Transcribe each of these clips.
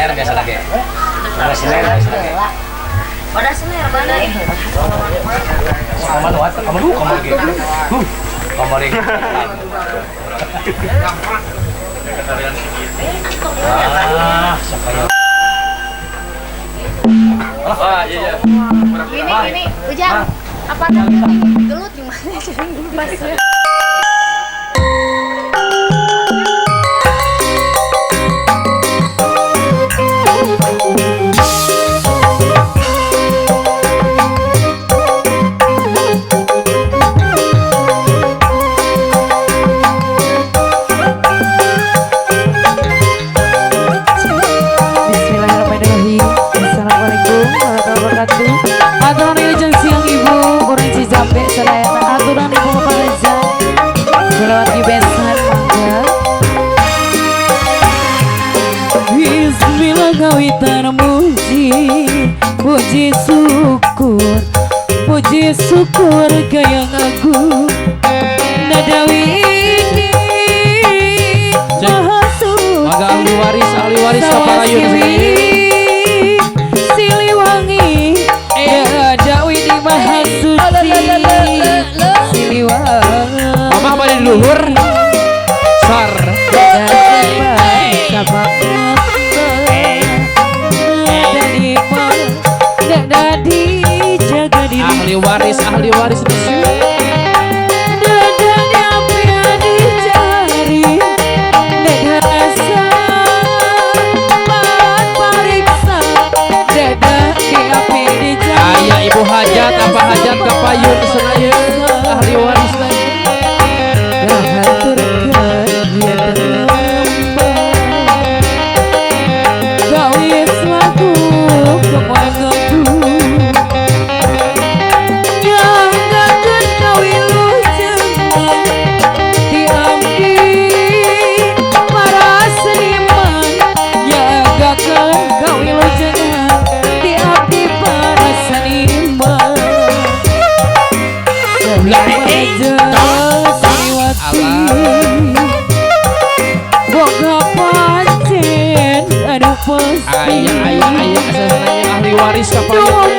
Snare biasa lagi. Ada snare biasa lagi. Pada snare mana? Kamar lu, kamar lu, kamar gitu. Kamar ini. Ah, siapa ya? Ah, iya. Gini, gini, Ujang. Apa namanya? Gelut gimana sih? Pasnya. Bismillahirrahmanirrahim. Assalamualaikum warahmatullahi wabarakatuh. Aturan wilujeng siang ibu urang Cijambe sadayana, aturan ibu Bapak Reza lewat di besan mangga. Bismillah kawitan muji, puji syukur, puji syukur ka yang agung. Nadawi ini maha suci. Mangga ahli waris kaparayun. Siliwangi Nadawi di maha suci. Siliwangi. Mama bade di luhur. Sar. Ahli waris Ayah ibu hajat apa hajat kapayun senaya ahli waris lagi. Ayah ahli waris kapayun.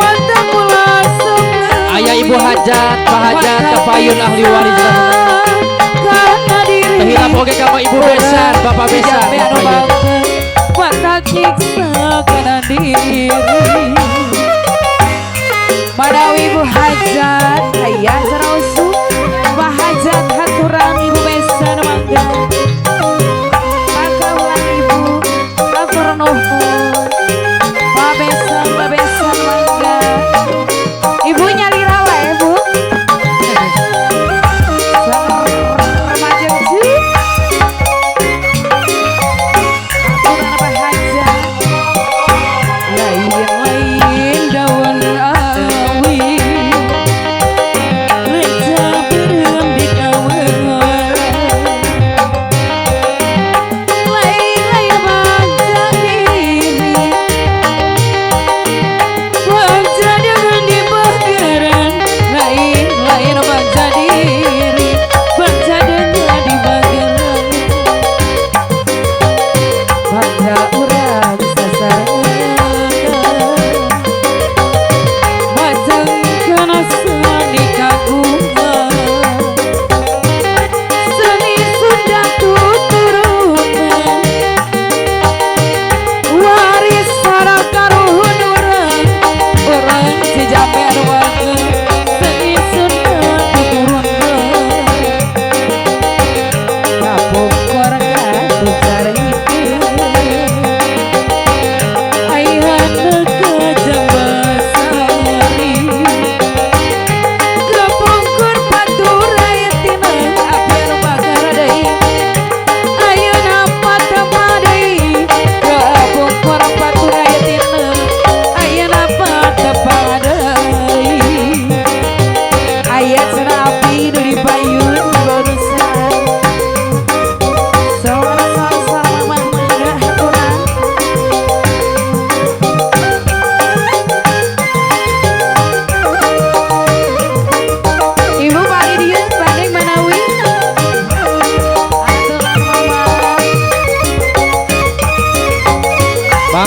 Ayah ibu hajat, pak hajat kapayun ahli waris. Terhilap oge ka ibu besan, bapak besan kapayun. Manawi ibu hajat, ayah sarausu, pak hajat haturan ibu besan mangga. Pakaulan ibu, hatur nuhun. Pak besan mangga. Ibu nyalira wae bu. Remaja cu. Haturan pak hajat. Lain-lain daun awi.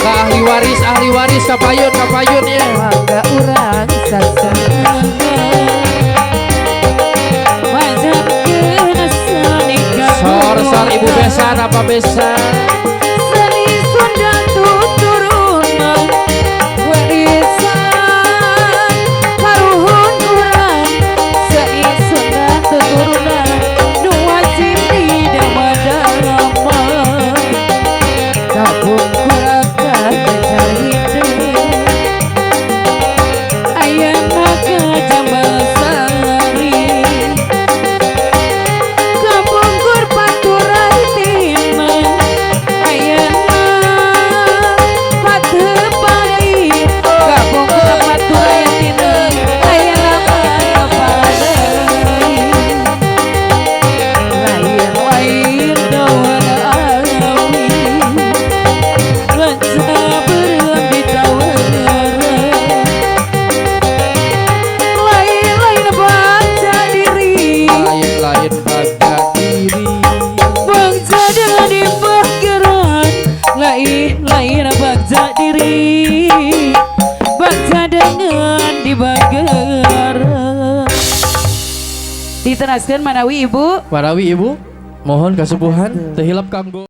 Mangga ahli waris kapayun ya. Mangga urang sasarengan Sor ibu besan apa besan Seni Sunda tuturunan warisan karuhun urang. Seni Sunda tuturunan nu wajib didama-dama. Kapungkur kacar hideung ayeuna ka Jambasari. Kapungkur paturai tina ayeuna patepari. Kapungkur paturai tina ayeuna patepari. Lain-lain daun awi lenca beureum ditawaran. Lain-lain baca diri, Lain-lain bagja diri. Bangsa dengan dibageran. Lain-lain bagja diri, bagja dengan dibageran. Diteraskan manawi ibu. Manawi ibu, mohon kasubuhan teu hilap kanggo.